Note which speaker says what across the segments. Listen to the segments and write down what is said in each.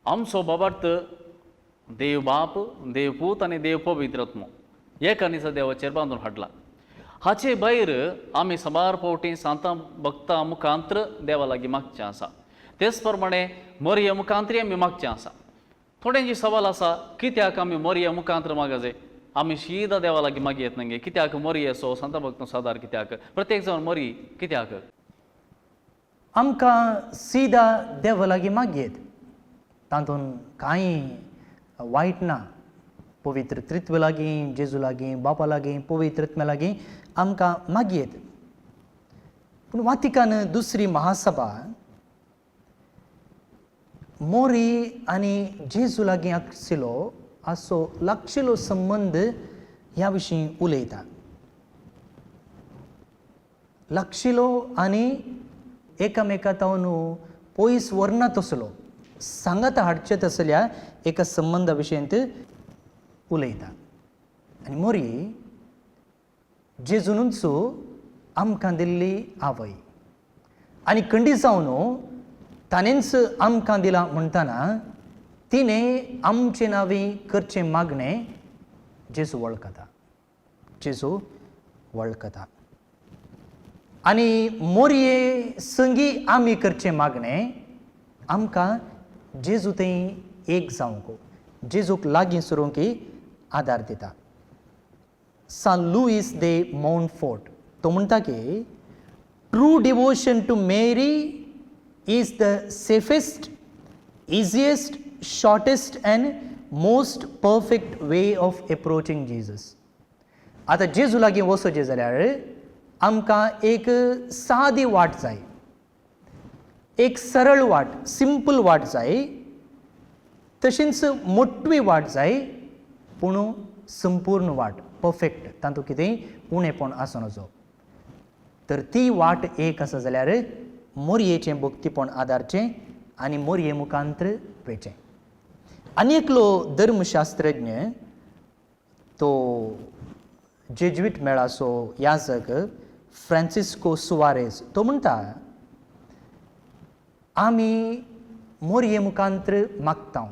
Speaker 1: आमचो बाबार्थ देव बाप, देव पूत आनी देव पवित्रात्मो एका निजा देवाचेर बांदून हाडला. हाचे भायर आमी साबार फावटी सांतां भक्तां मुखांत्र देवा लागीं मागचें आसा. तेच प्रमाणे मोरये मुखांतरी आमी मागचें आसा. थोड्यांची सवाल आसा, कित्याक आमी मोरये मुखांत्र मागजे? आमी शीदा देवा लागीं मागी येत न्ही, कित्याक मोरयेचो सांतां भक्तांचो आदार कित्याक? प्रत्येक जावन मोरी कित्याक?
Speaker 2: आमकां सीदा देवा लागीं मागयेत, तातूंत कांय वायट ना. पवित्र त्रित्व लागीं, जेजू लागीं, बापा लागीं, पवित्र आत्म्या लागीं आमकां मागयेत. पूण वातिकान दुसरी महासभा मोरी आनी जेजू लागीं आशिल्लो असो लागशिल्लो संबंद ह्या विशीं उलयता. लागशिल्लो आनी एकामेका तावन पयस व्हरना तसलो सांगाता हाडचे तसल्या एका संबंदा विशयंत उलयता. आनी मोरी जेजूनूच आमकां दिल्ली आवय आनी खंडी जावन ताणेंच आमकां दिलां म्हणटना तिणें आमचे नांवी करचें मागणें जेजू वळखता, जेजू वळखता. आनी मोरये संगी आमी करचें मागणें आमकां जेजू थंय एक जावंक, जेजूक लागीं सरूंक आदार दिता. सान लुईस दे माउंटफोर्ट तो म्हणटा की true devotion to Mary is the safest, easiest, shortest and most perfect way of approaching Jesus. आतां जेजू लागीं वचचें जाल्यार आमकां एक सादी वाट जाय, एक सरळ वाट, सिंपल वाट जाय, तशीच मोटवी वाट जाय, पूण संपूर्ण वाट, परफेक्ट, तातूंत कितेंय उणेपण आसूं नजो. तर ती वाट एक आसा जाल्यार मोरयेचें भक्तीपण आदारचें आनी मोरये मुखांत्र वेचें. आनी एकलो धर्मशास्त्रज्ञ तो जेज्वीट मेळाचो याजक फ्रांसिस्को सुवारेज तो म्हणटा, आमी मोरये मुखांत्र मागता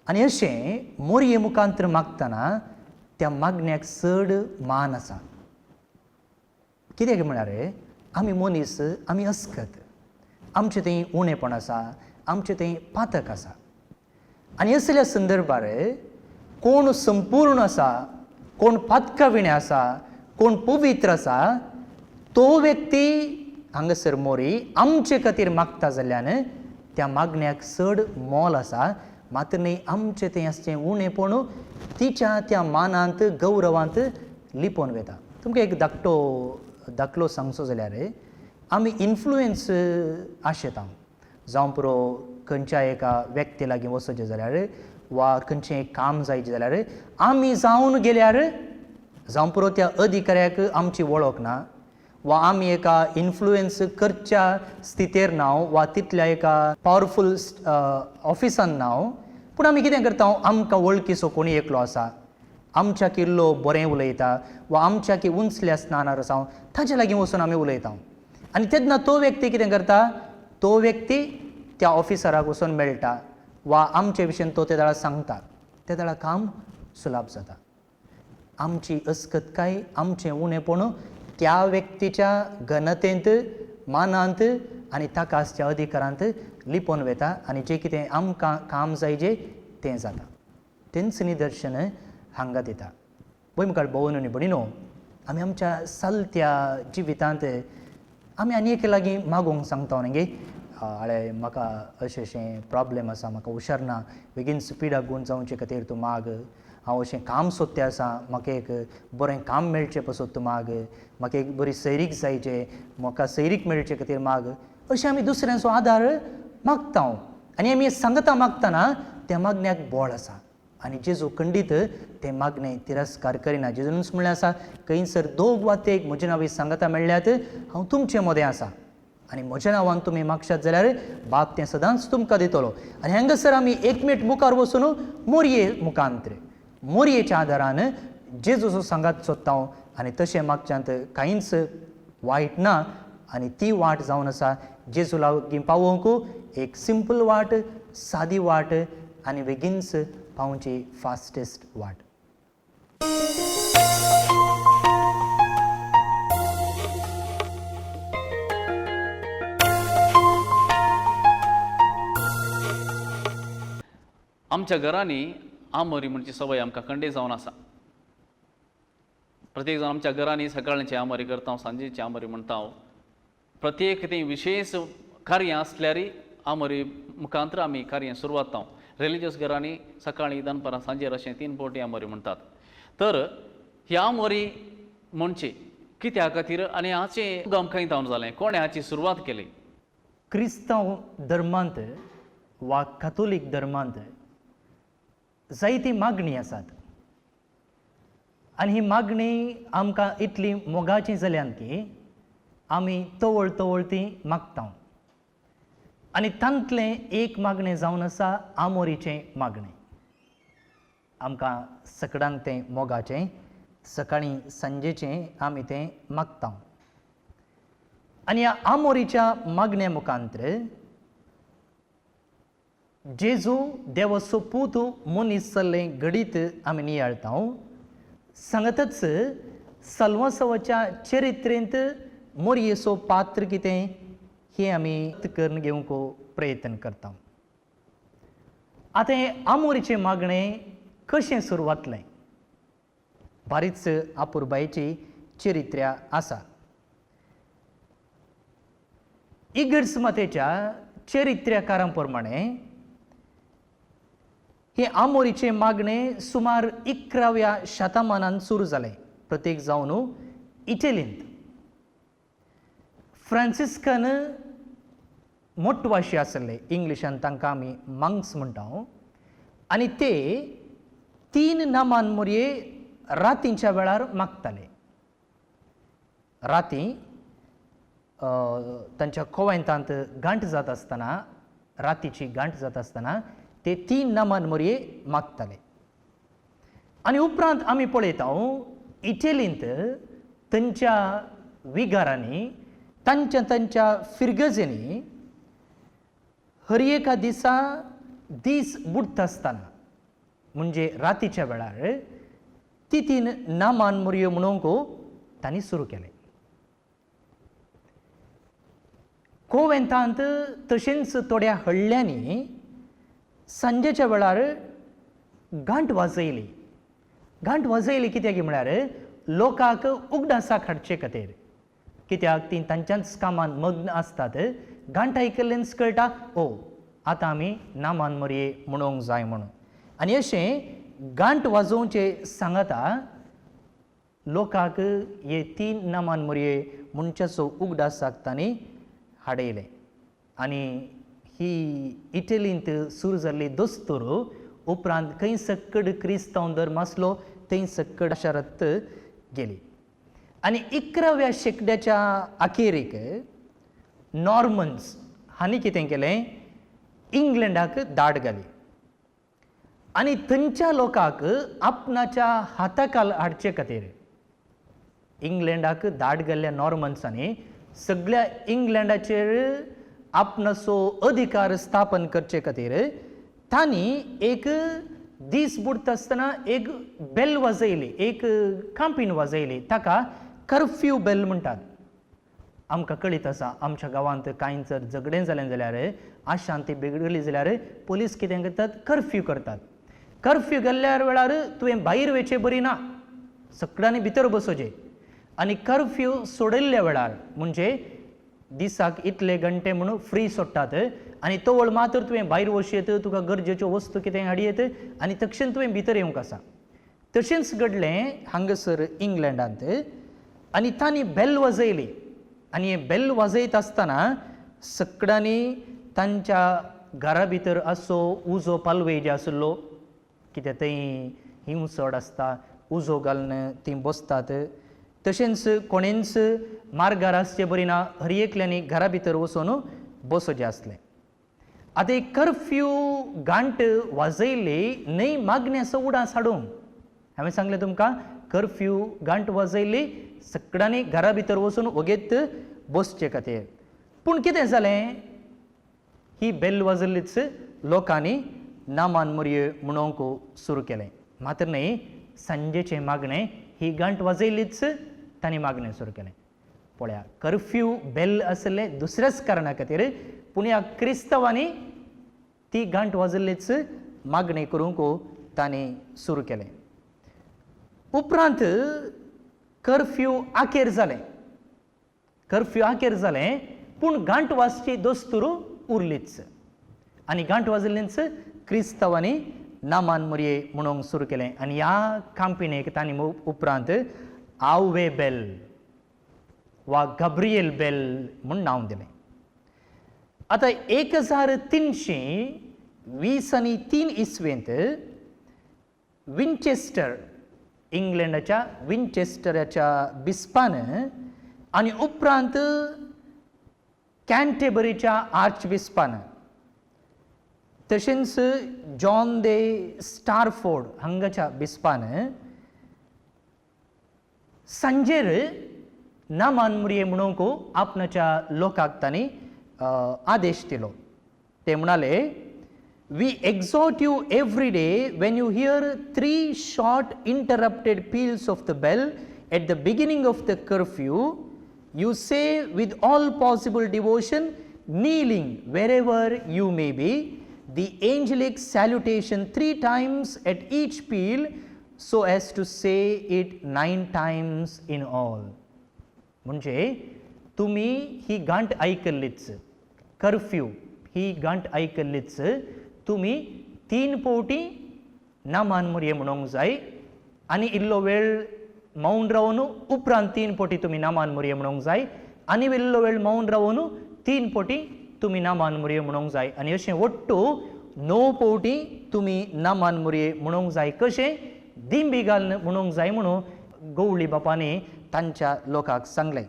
Speaker 2: आनी अशें मोरये मुखांत्र मागतना त्या मागण्याक चड मान आसा. कित्याक म्हळ्यार आमी मनीस, आमी अस्कत, आमचें थंय उणेपण आसा, आमचें थंय पातक आसा. आनी असल्या संदर्भार कोण संपूर्ण आसा, कोण पातका विणें आसा, कोण पवित्र आसा, तो व्यक्ती हांगासर मोरी आमचे खातीर मागता जाल्ल्यान त्या मागण्याक चड मोल आसा. मात्र न्ही आमचें थंय आसचें उणेपण तिच्या त्या मानांत, गौरवांत लिपोवन वता. तुमकां एक धाकटो दाखलो सांगचो जाल्यार आमी इन्फ्लुयन्स आशेता, जावं पुरो खंयच्या एका व्यक्ती लागीं वचचें जाल्यार वा खंयचें एक काम जायचें जाल्यार आमी जावन गेल्यार जावं पुरो त्या अधिकाऱ्याक आमची वळख ना वा आमी एका इन्फ्लुयन्स करच्या स्थितेर ना वा तितल्या एका पावरफूल ऑफिसान ना, पूण आमी कितें करता, आमकां वळखीचो कोणी एकलो आसा, आमच्या किल्लो बरें उलयता वा आमच्या की उंचल्या स्नानार आसा ताजे लागीं वचून आमी उलयता. आनी तेन्ना तो व्यक्ती कितें करता, तो व्यक्ती त्या ऑफिसराक वचून मेळटा वा आमचे विशयन तो ते वेळार सांगता, ते वेळार काम सुलाभ जाता. आमची अस्कतकाय, आमचें उणेपण त्या व्यक्तीच्या घनतेंत, मानांत आनी ताका आसच्या अधिकारांत लिपोवन वता आनी जें कितें आमकां काम जायजे तें जाता. तेंच निदर्शन हांगा दिता. पळय मुखार भोवन आनी भयणीनो, आमी आमच्या चलत्या जिवितांत आमी आनी एके लागीं मागूंक सांगता न्ही गे, आळे म्हाका अशें अशें प्रॉब्लेम आसा, म्हाका हुशार ना, बेगीन स्पिडाक गूण जावचे खातीर तूं माग, हांव अशें काम सोदतें आसा, म्हाका एक बरें काम मेळचें पसत तूं माग, म्हाका एक बरी सैरीक जायचे, म्हाका सैरीक मेळचे खातीर माग, अशें आमी दुसऱ्यांचो आदार मागता. आनी आमी सांगता मागतना त्या मागण्याक बळ आसा आनी जेजू खंडीत तें मागणें तिरस्कार करिना. जेजूनच म्हणलें आसा, खंयसर दोग वा तेग म्हजे नांवी सांगता मेळ्ळ्यात हांव तुमचे मदें आसा आनी म्हज्या नांवान तुमी मागशात जाल्यार बाप तें सदांच तुमकां दितलो. आनी हांगासर आमी एकमेट मुखार वचून मोरये मुखांत्र, मोरयेच्या आदारान जेजूचो सांगात सोदता आनी तशें मागच्यांत कांयच वायट ना. आनी ती वाट जावन आसा जेजू लागीं पावोवंक एक सिंपल वाट, सादी वाट आनी बेगीनच पावची फास्टेस्ट वाट.
Speaker 1: आमच्या घरांनी आमोरी म्हणची सवय आमकां खंडे जावन आसा. प्रत्येक जाण आमच्या घरांनी सकाळची आमोरी करता, सांजेची आमोरी म्हणटा. प्रत्येक ती विशेश कार्यां आसल्यार आमोरी मुखांतर आमी कार्यां सुरवात. रिलिजियस घरांनी सकाळीं, दनपारां, सांजेर अशें 3 फावटी आमोरी म्हणटात. तर ही आमोरी म्हणची कित्या खातीर आनी हाचें उगम खंय जावन जालें, कोणें हाची सुरवात केली?
Speaker 2: क्रिस्तांव धर्मांत वा कातोलीक धर्मांत जायती मागणी आसात आनी ही मागणी आमकां इतली मोगाची जाल्यान की आमी तवळ तवळ ती मागता. आनी तांतलें एक मागणें जावन आसा आमोरीचें मागणें. आमकां सकडांक तें मोगाचें, सकाळीं सांजेचें आमी तें मागता. आनी ह्या आमोरीच्या मागण्या मुखांतर जेजू देवाचो पूत मनीस जाल्लें घडीत आमी नियाळता. सांगतच सल्वासावाच्या चरित्रेंत मोरयेचो पात्र कितें हें आमी करून घेवंक प्रयत्न करता. आतां हें आमोरीचें मागणें कशें सुरवातलें, बारीच आपुरबायेची चरित्र्या आसा. इगर्ज मातेच्या चरित्र्याकारां प्रमाणें हें आमोरीचें मागणें सुमार 11व्या शतमानान सुरू जालें, प्रत्येक जावन इटलींत. फ्रांसिस्कन मोटवाशी आसले, इंग्लिशान तांकां आमी मांग्स म्हणटा. आनी ते 3 नामान मोरये रातींच्या वेळार मागताले. राती तांच्या कोवेंतांत गांठ जाता आसतना, रातीची गांठ जाता आसतना ते 3 नामान मोरये मागताले. आनी उपरांत आमी पळयता इटलींत तांच्या विगारांनी, तांच्या तांच्या फिरगजेंनी हर एका दिसा दीस बुडटा आसतना म्हणजे रातीच्या वेळार ती 3 नामान मोरयो म्हणूंक तांणी सुरू केलें. कोवेंतांत तशेंच थोड्या हळ्ळ्यांनी सांजेच्या वेळार गांठ वाजयली. गांठ वाजयली कित्याक म्हळ्यार लोकांक उगडासाक हाडचे खातीर, कित्याक ती तांच्याच कामान मग्न आसतात. गांठ आयकल्ल्यानच कळटा ओ आतां आमी नामान मोरये म्हणूंक जाय म्हणून. आनी अशें गांठ वाजोवचें सांगता लोकांक हे 3 नामान मोरये म्हणच्याचो उगडासाक तांणी हाडयलें. आनी ही इटलींत सुरू जाल्ली दस्तूर उपरांत खंय सक्कड क्रिस्तांव धर्म आसलो थंय सक्कड शारांत गेली. आनी 11व्या शेंकड्याच्या अखेरीक नॉर्मन्स हांणी कितें केलें, इंग्लंडाक दाड घाली आनी थंयच्या लोकांक आपणाच्या हाताखाल हाडचे खातीर इंग्लंडाक दाड घाल्ल्या नॉर्मन्सांनी सगळ्या इंग्लंडाचेर आपणाचो अधिकार स्थापन करचे खातीर तांणी एक दीस बुडटा आसतना एक बेल वाजयली, एक कांपीण वाजयली, ताका कर्फ्यू बेल म्हणटात. आमकां कळीत आसा आमच्या गांवांत कांय जर झगडें जालें जाल्यार, अशांती बिगडली जाल्यार पोलीस कितें करतात, कर्फ्यू करतात. कर्फ्यू गेल्ल्या वेळार तुवें भायर वयचें बरी ना, सगळ्यांनी भितर बसोचें. आनी कर्फ्यू सोडयल्ल्या वेळार म्हणजे दिसाक इतले घंटे म्हणून फ्री सोडटात आनी तवळ मात्र तुवें भायर वचयेत, तुका गरजेच्यो वस्तू कितें हाडयेत आनी तक्षण तुवें भितर येवंक आसा. तशेंच घडलें हांगासर इंग्लंडांत. आनी तांणी बेल वाजयली आनी हें बेल वाजयत आसतना सगळ्यांनी तांच्या घरा भितर असो उजो पालवे जे आसलो, कित्याक थंय हिंव चड आसता, उजो घालून तीं बसतात. तशेंच कोणेंच मार्गार आसचे बरी ना, हर एकल्यांनी घरा भितर वचून बसोचें आसलें. आतां एक कर्फ्यू गांठ वाजयली न्हय मागण्याचो उडास हाडूंक, हांवें सांगलें तुमकां कर्फ्यू गांठ वाजयली सगळ्यांनी घरा भितर वचून वगेत बसचे खातीर. पूण कितें जालें, ही बेल वाजयल्लीच लोकांनी नामान मोरये म्हणूंक सुरू केलें. मात्र न्हय, सांजेचें मागणें ही घांट वाजयलीच तांणी मागणें सुरू केलें. पळया, कर्फ्यू बेल आसलें दुसऱ्याच कारणा खातीर, पूण ह्या क्रिस्तांवांनी ती घांट वाजयल्लीच मागणें करूंक तांणी सुरू केलें. उपरांत कर्फ्यू आखेर जालें, कर्फ्यू आखेर जालें, पूण घांट वाजची दस्तूर उरलीच आनी घांट वाजयल्लीच क्रिस्तांवांनी नामान मोरये म्हणूंक सुरू केलें. आनी ह्या कांपिणेक तांणी उपरांत आववे बेल वा गाब्रिएल बेल म्हूण नांव दिलें. आतां 1323 इसवेंत विंचेस्टर, इंग्लंडाच्या विंचेस्टराच्या बिस्पान आनी उपरांत कॅन्टेबरीच्या आर्च बिस्पान, तशेंच जॉन दे स्टारफोर्ड हांगाच्या बिस्पान सांजेर नामान मुरये म्हणूंक आपणाच्या लोकांक तांणी आदेश दिलो. ते म्हणाले, We exhort you every day when you hear 3 short interrupted peals of the bell at the beginning of the curfew, you say with all possible devotion, kneeling wherever you may be, the angelic salutation 3 times at each peal, so as to say it 9 times in all. म्हणजे तुमी ही घांट आयकल्लीच, curfew ही घांट आयकल्लीच, तुमी 3 फावटी Naaman मोरये म्हणूंक जाय आनी इल्लो वेळ मौन रावन उपरांत 3 फावटी तुमी नामान मोरये म्हणूंक जाय आनी इल्लो वेळ मौन रावन 3 फावटी तुमी नामान मोरये म्हणूंक जाय आनी अशें ಒಟ್ಟು 9 फावटी तुमी नामान मोरये म्हणूंक जाय. कशें दिंबी घालून म्हणूंक जाय म्हणून गवळी बापांनी तांच्या लोकांक सांगलें.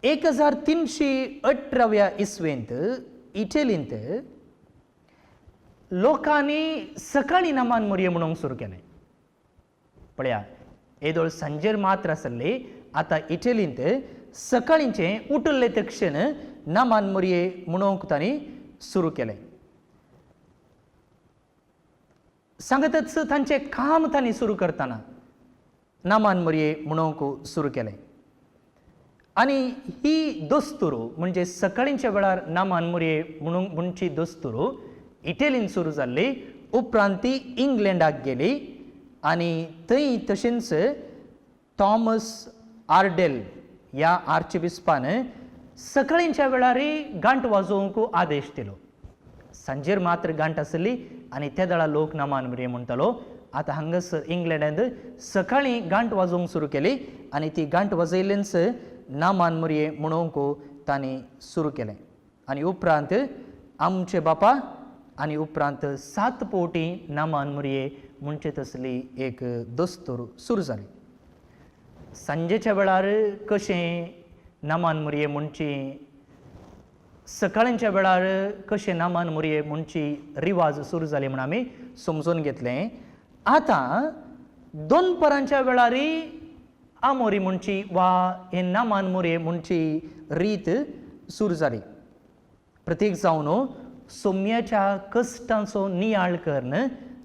Speaker 2: 1318व्या इसवेंत इटलींत लोकांनी सकाळीं नामान मोरये म्हणूंक सुरू केलें. पळया, येदोळ सांजेर मात्र आसली, आतां इटलींत सकाळींचें उठले तक्षण नामान मोरये म्हणूंक तांणी सुरू केलें. सांगतच तांचें काम तांणी सुरू करतना नामान मोरये म्हणूंक सुरू केलें. आनी ही दस्तूर म्हणजे सकाळींच्या वेळार नामान मोरये म्हणूंक म्हणची दस्तूर इटलीन सुरू जाल्ली. उपरांत ती इंग्लंडाक गेली आनी थंय तशेंच थॉमस आर्डेल ह्या आर्चबिस्पान सकाळींच्या वेळारय घांट वाजोवंक आदेश दिलो. सांजेर मात्र घांट आसली आनी त्या वेळार लोक नामान मोरये म्हणटालो. आतां हांगासर इंग्लंडांत सकाळीं घांट वाजोवंक सुरू केली आनी ती घांट वाजयल्ल्यानच नामान मोरये म्हणूंक तांणी सुरू केलें. आनी उपरांत आमचे बापा आनी उपरांत 7 फावटी नामान मोरये म्हणचे तसली एक दस्तूर सुरू जाली. सांजेच्या वेळार कशें नामान मोरये म्हणची, सकाळच्या वेळार कशें नामान मोरये म्हणची रिवाज सुरू जाली म्हूण आमी समजून घेतलें. आतां दोनपरांच्या वेळारय आमोरी म्हणची वा हे नामान मोरये म्हणची रीत सुरू जाली. प्रत्येक जावन सोम्याच्या कश्टांचो नियाळ करून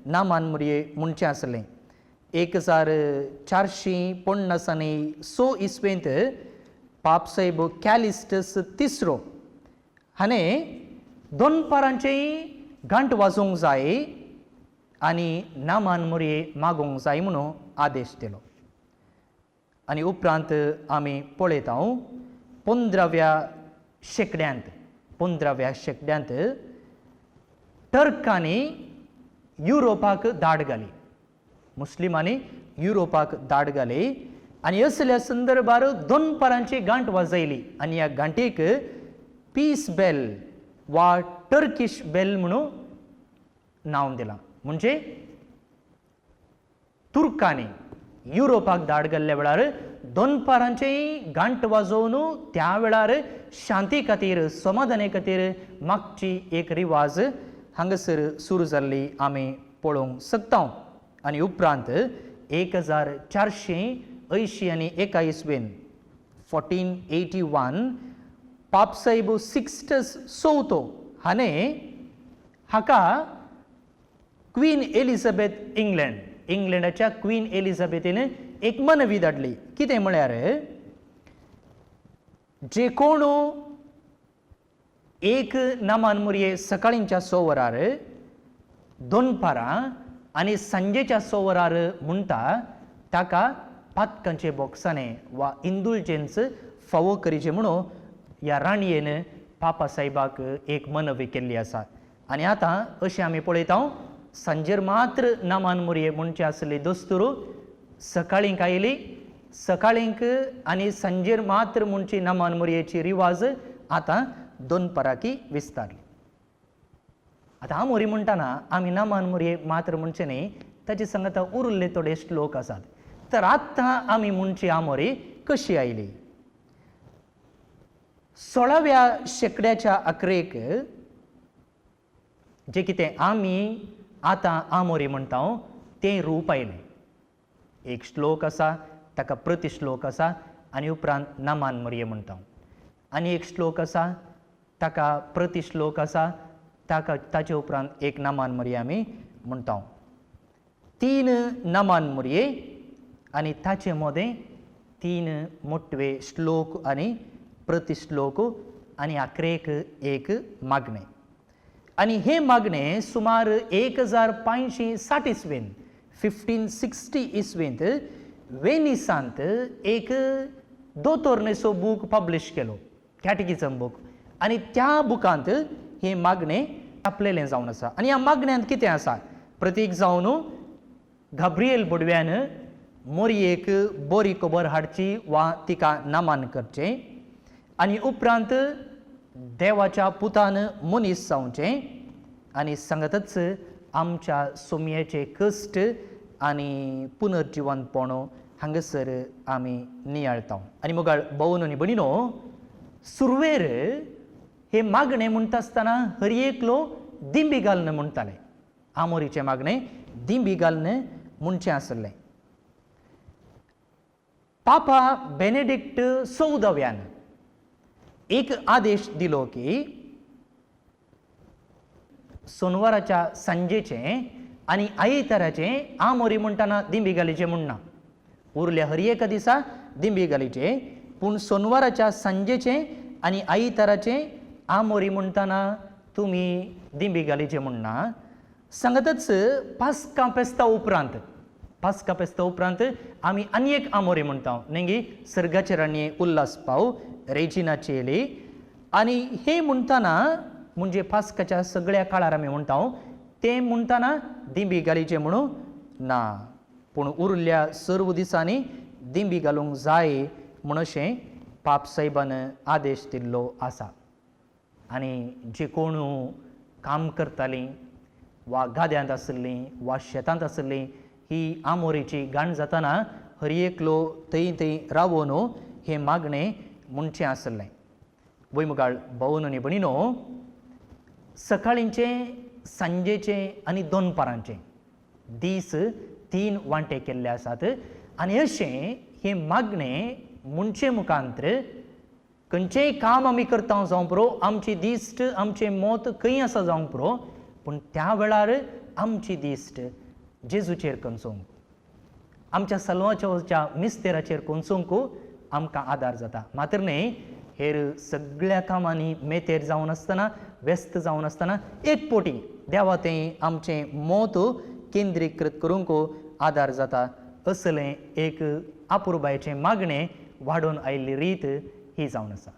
Speaker 2: नामान मोरये म्हणचें आसलें. 1450 आनी 6 इसवेंत पापसाहेब कॅलिस्टस तिसरो हाणें दोनपारांचेय घांट वाजोवंक जाय आनी नामान मोरये मागोवंक जाय म्हणून आदेश दिलो. आनी उपरांत आमी पळयता 15व्या शेंकड्यांत, 15व्या शेंकड्यांत टर्कांनी युरोपाक धाड घाली, मुस्लिमांनी युरोपाक धाड घाली आनी असल्या संदर्भार दोनपारांची घांट वाजयली आनी ह्या घांटीक पीस बेल वा टर्किश बेल म्हणून नांव दिलां. म्हणजे तुर्कांनी युरोपाक धाड घाल्ल्या वेळार दोनपारांचेय घांट वाजोवन त्या वेळार शांती खातीर समाधाने खातीर मागची एक रिवाज हांगासर सुरू जाल्ली आमी पळोवंक शकता. आनी उपरांत 1481 आनी 1 इसवेन 1481 पापसाहेब सिक्स्टस चवथो हाणें हाका क्वीन एलिझाबेथ इंग्लंड इंग्लंडाच्या क्वीन एलिझाबेथीन एक मनवी धाडली. कितें म्हळ्यार जे कोण एक नामान मुरये सकाळींच्या 6 वरार, दनपारां आनी सांजेच्या 6 वरार म्हणटा ताका पातकांचे बोक्साने वा इंदुलजेन्स फावो करीचे म्हणून ह्या राणयेन पापा साहेबाक एक मनवी केल्ली आसा. आनी आतां अशें आमी पळयता सांजेर मात्र नामान मुरये म्हणचे आसली दस्तूर सकाळींक आयली, सकाळींक आनी सांजेर मात्र म्हणची नामान मुरयेची रिवाज आतां दनपाराकी विस्तारली. आतां आमोरी म्हणटाना आमी नामान मुरये मात्र म्हणचे न्ही, ताचे सांगता उरिल्ले थोडे श्लोक आसात. तर आतां आमी म्हणची आमोरी कशी आयली? 16व्या शेंकड्याच्या अकरेक जे कितें आमी आतां आमोरी म्हणटा तें रूप आयलें. एक श्लोक आसा ताका प्रतिश्लोक आसा आनी उपरांत नामान मुरये म्हणटा, आनी एक श्लोक आसा ताका प्रतिश्लोक आसा ताका ताचे उपरांत एक नामान मुरये आमी म्हणटा. 3 नामान मुरये आनी ताचे मदें 3 मोटवे श्लोक आनी प्रतिश्लोक आनी आखरेक एक मागणें. आनी हें मागणें सुमार 1560 इसवेंत 1560 इसवेंत वेनिसांत एक दोतोर्नेचो बूक पब्लिश केलो, कॅटेकिझम बूक, आनी त्या बुकांत हें मागणें आपलेलें जावन आसा. आनी ह्या मागण्यांत कितें आसा? प्रतीक जावन गाब्रिएल बोडव्यान मोरयेक बरी खबर हाडची वा तिका नामान करचें आनी उपरांत देवाच्या पुतान मनीस जावचें आनी सांगतच आमच्या सोमयेचे कश्ट आनी पुनर्जिवंतपण हांगासर आमी नियाळता. आनी मुगाळ भोवन आनी भयणीनो, सुरवेर हे मागणें म्हणटा आसतना हर एकलो दिंबी घालून म्हणटाले. आमोरीचें मागणें दिंबी घालून म्हणचें आसलें. पापा बेनेडिक्ट 14व्यान एक आदेश दिलो की सोनवाराच्या सांजेचें आनी आयताराचें आमोरी म्हणटाना दिंबी घालीचें म्हणना, उरल्या हर एका दिसा दिंबी घालीचें, पूण सोनवाराच्या सांजेचें आनी आयताराचें आमोरी म्हणटाना तुमी दिंबी घालीचें म्हणना. सांगतच पास्का पेस्ता उपरांत, पास्का पेस्ता उपरांत आमी आनी एक आमोरी म्हणटा, नेंगी सर्गाचे राणये उल्हास पाव रेजिना चेली. आनी हे म्हणटाना म्हणजे पास्काच्या सगळ्या काळार आमी म्हणटा तें म्हणटाना दिंबी घालीचें म्हणून ना, पूण उरिल्ल्या सर्व दिसांनी दिंबी घालूंक जाय म्हूण अशें पाप साहेबान आदेश दिल्लो आसा. आनी जे कोण काम करतालीं वा गाद्यांत आसलीं वा शेतांत आसलीं ही आमोरीची गाण जाताना हर एकलो थंय थंय रावोन हें मागणें म्हणचें आसलें. वय मुगाळ भोवन आनी भयणीनो, सकाळींचें, सांजेचें आनी दनपारांचें दीस 3 वांटे केल्ले आसात. आनी अशें हें मागणें म्हणचे मुखांत्र खंयचेंय काम आमी करता जावं पुरो, आमची दिश्ट आमचें मत खंय आसा जावंक पुरो, पूण त्या वेळार आमची दिश्ट जेजूचेर कोंचोवंक, आमच्या सलवाच्या मिस्तेराचेर कोंचोवंक आमकां आदार जाता. मात्र न्ही हेर सगळ्या कामांनी मेतेर जावन आसतना, व्यस्त जावन आसतना एक पोटी देवा तें आमचें मत केंद्रीकृत करूंक आदार जाता. असलें एक आपुरबायेचें मागणें वाडोवन आयिल्ली रीत ही जावन आसा.